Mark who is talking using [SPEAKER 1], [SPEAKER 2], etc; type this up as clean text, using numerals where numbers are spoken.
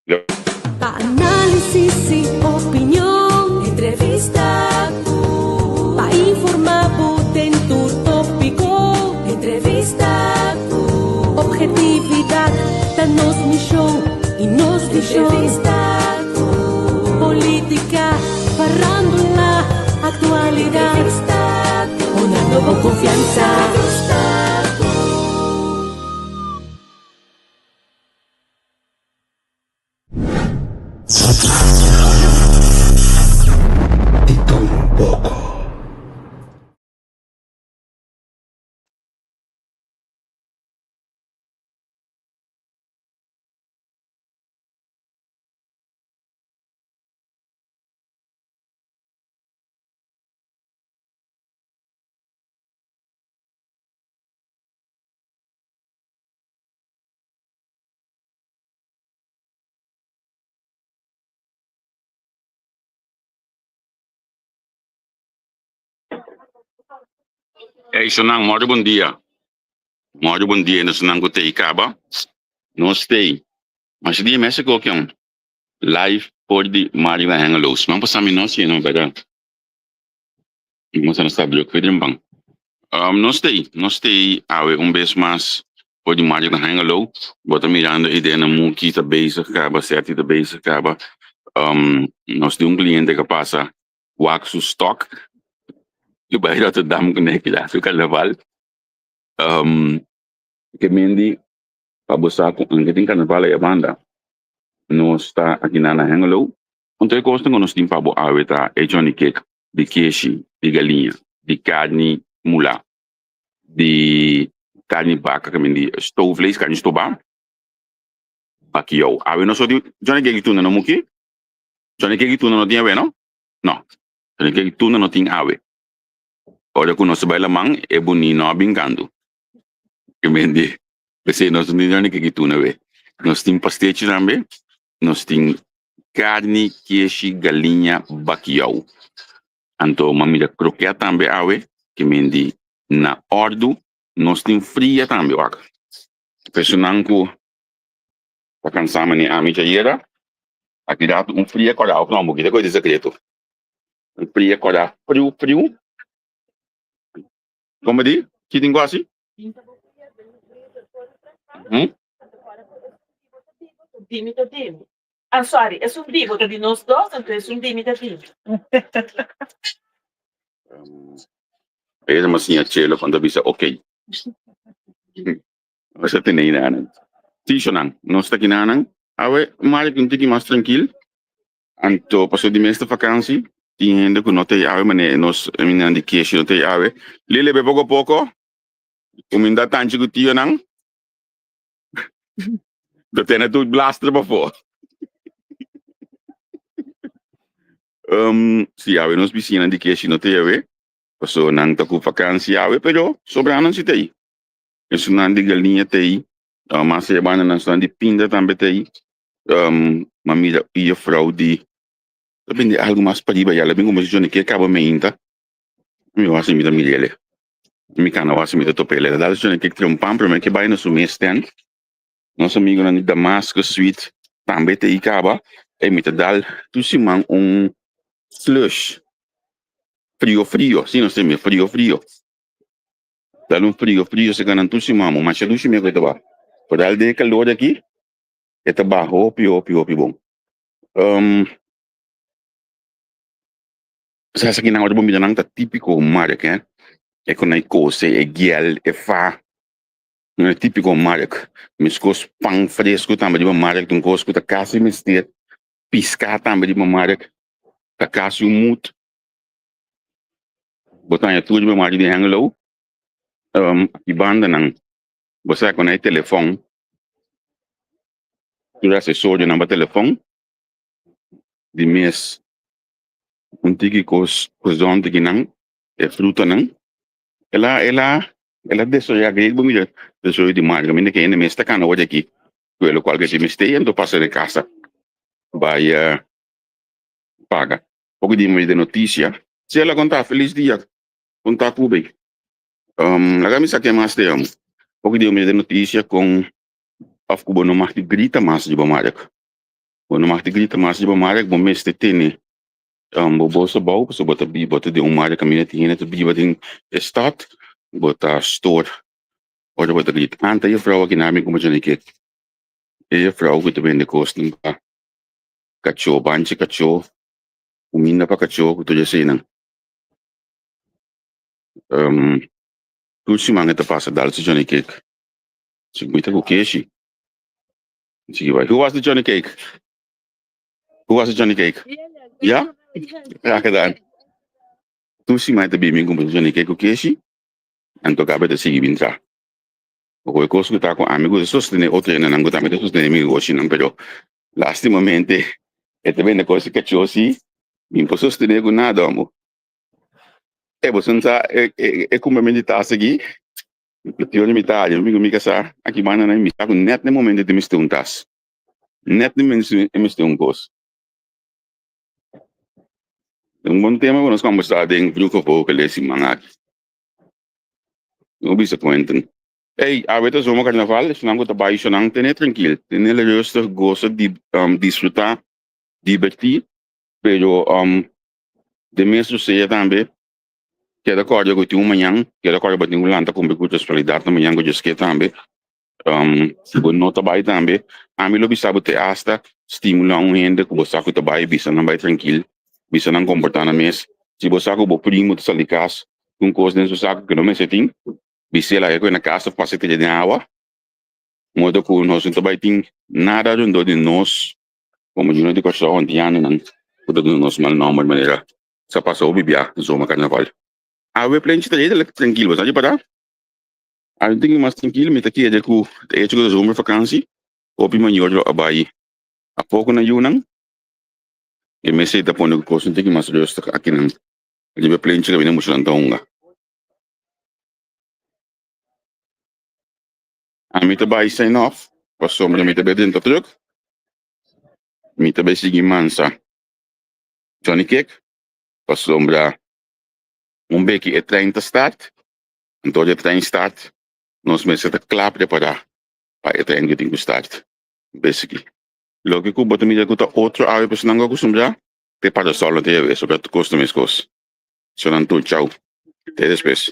[SPEAKER 1] Pa análisis i opinion, entrevista ku. Pa informá bo den tur tópiko, entrevista ku. Ophetividat ta nos mishon i nos vishon. Entrevista ku. Polítika, farándula, aktualidat. Entrevista ku. Honrando bo konfiansa. Entrevista ku.
[SPEAKER 2] Di tur un poko.
[SPEAKER 3] Ey sonan mòrdu bon dia. Mòrdu bon dia nos ku tei kaba. Nos tei. Masha dia mester kokion. Live for di Mario na Hengelo. Siman pasá mi no hasi no bèrdat. Nos a sta druk for den ban. Nos tei, nos tei awe un bes mas for di Mario na Hengelo. Bo ta mirando e dena Muki ta bezig kaba, Seti ta bezig kaba. Nos tin un kliente ku a pasa wak su stock. Su bai Rotterdam ku ne kila su karnaval. Ke mendi pa bo sa ku anke tin karnaval aya banda nos ta akinan na Hengelo. Un tur e kosnan ku nos tin pa bo awe ta e Johnny Cake di keshi, di galiña, di karni mulá, di karni baka ku di stoofvlees, karni stobá, bakiyou. Awe nos no tin Johnny Cake di tuna no Muki? Johnny Cake di tuna no tin awe no? No, Johnny Cake di tuna no tin awe. Ora ku nos bai laman e buni no a bin kantu. Ke men di p'esei nos no tin Johnny Cake di tuna awe. Nos tin pastechi tambe, nos tin Karni, keshi, galiña, bakiyou. Anto m'a mira kroket tambe awe, ke men di na òrdu. Nos tin fria tambe wak. Personan ku ta kansa manera ami djayera, a keda un fria kòrá òf no, bo kita koe di sekreto. Un fria kòrá friu friu. Komo di? Ki tin ku hasi?
[SPEAKER 4] Dimi ta dimi. Ah, sorry, esun di bo ta di nos dos, anto esun di mi ta di mi.
[SPEAKER 3] Ella ma siña Chelo cuando bisa ok. Nos ta tene nan. Tishonan, nos ta kinanan. Awe, Mari un tiki mas trankil. Anto paso di mes ta vakansi, tin hende ku no ta awe mane nos minan di keshi no ta awe. Lili be poko poko. Kuminda tanchi ku tionan. Ta tene tur blaster pafó. Um, si awe nos bisinan di keshi no ta awe, paso nan ta ku vakansi awe, pero sobranan si ta ei. Esunnan di galiña ta ei, mas e bandanan esunnan di pinda tambe ta ei. Um, ma mira e juffrouw di ta bende algo mas pariba ya, la bin kombersashon di ke kaba meinta. Mi wasi mi ta mir'el. Mi kana wasi mi ta topa el. El a dal su ke trae un pan prome ke bai na su mes tent. Nos amigonan di Damascus Suite tambe ta ei kaba. E mi ta dal tur siman un slush frio frio, si nos ta mira frio frio. Dal un frio frio seka nan tur siman mo masha dushi mi a koe ta ba. Foral den e kalor aki e ta baha hopi hopi hopi bon. Um. Sa esakinan ora bo mira nan ta típiko mark eh. E ku nan kose, e giel, e fa. Nan e típiko mark. Meskos pan fresku tambe riba mark ta un kos ku ta kasi mester. Piská tambe riba mark ta kasi un mut. Bo ta haña tur riba mark di Hengelo. Aki bandanan bo sa ku nan e telefòn, tur asesorionan pa telefòn di mes. Un tiki kos kos tiki nan e frutanan el a el a el a desoyá grei bo mira desoyo di mar kaminda ke hende mes ta kana wòrdu aki ku e lokual ke si mester anto pasa den kasa bai paga poko di mi den notisia si el a konta felis dia konta ku bei laga mi sa ke mas te amo poko di mi den notisia kon òf ku bo no mag di grita mas riba mark. Bo no mag di grita mas riba marek, bo mester tene bo bos abou, pasobra bo ta biba, bo ta den un marek kaminda tin hende ta biba den e stat, bo ta stor ora bo ta grita. Anta e vrouw aki na mi kuma Johnny Cake. E vrouw ku ta bende kosnan pa kachó, banchi kachó, kuminda pa kachó ku tur eseinan. Tur siman e ta pasa dal su Johnny Cake. Su mi ta ku keshi. Sigui bai. Hoe was de Johnny Cake? Hoe was de Johnny Cake? Ja? Graag gedaan. Tur siman e ta bini mi kumpra su Johnny Cake ku keshi. Anto kabe ta sigui bin tra. Ojo e kos ku ta ku ami ku ta sostené otro hendenan ku tambe ta sostené mi negoshinan pero lastimamente e ta bende kos di kachó si mi no por sostené ku nada amo. E boso no sa e e kumpramentu di tas aki mi mi ta mi ku mi kasá aki banda nan mi sa ku nèt na e momento e mester un tas nèt na e momento e mester un kos. Un bon tema ku nos kombersá den Vroege Vogel e siman aki. No bisa Quentin. Ey, awe ta zomer carnaval, esnan ku ta bai esnan tene trankil, tene rustig, gosa, di, disfruta, diverti, pero den mes rosea tambe keda kòrda ku tin un mañan, keda kòrda bo tin ku lanta kumpli ku responsabilidatnan mañan ku Dios ke tambe. Si bo no ta bai tambe, ami lo bisa bo te asta stimula un hende ku bo sa ku ta bai, bisa nan bai trankil, bisa nan komportá nan mes. Si bo sa ku bo primo ta sali kas ku un kos den su saku ku no mester tin, bis'é laga ku e na kas of pasa e tira den awa, modo ku nos no ta bai tin nada rondó di nos komo yunan di Kòrsou antianonan ku ta duna nos mal nòmber manera sa pasa hopi bia zomer karnaval. Awe plenchi ta redelijk trankil, bo sa ripará? Ami tin mas trankil, mi ta kere ku ta echo ku ta zomer vakansi, hopi mayor lo a bai a poko na yunan, e mester ta pone ku kos un tiki mas rustig akinan riba e plenchi kaminda muchanan ta hunga. Ami ta bai sign off pasobra mi ta bai drenta truk, mi ta bai sigui mansa Johnny Cake pasobra un beki e trein ta start. Anto di e trein start, nos mester ta kla prepará pa e trein ku tin ku start. Basically. Loke ku bo ta mira ku ta otro awe personan ku a kustumbrá, te parasòl no ta yega, esaki ta kosta meskos. So nan tur, chau. Te despues.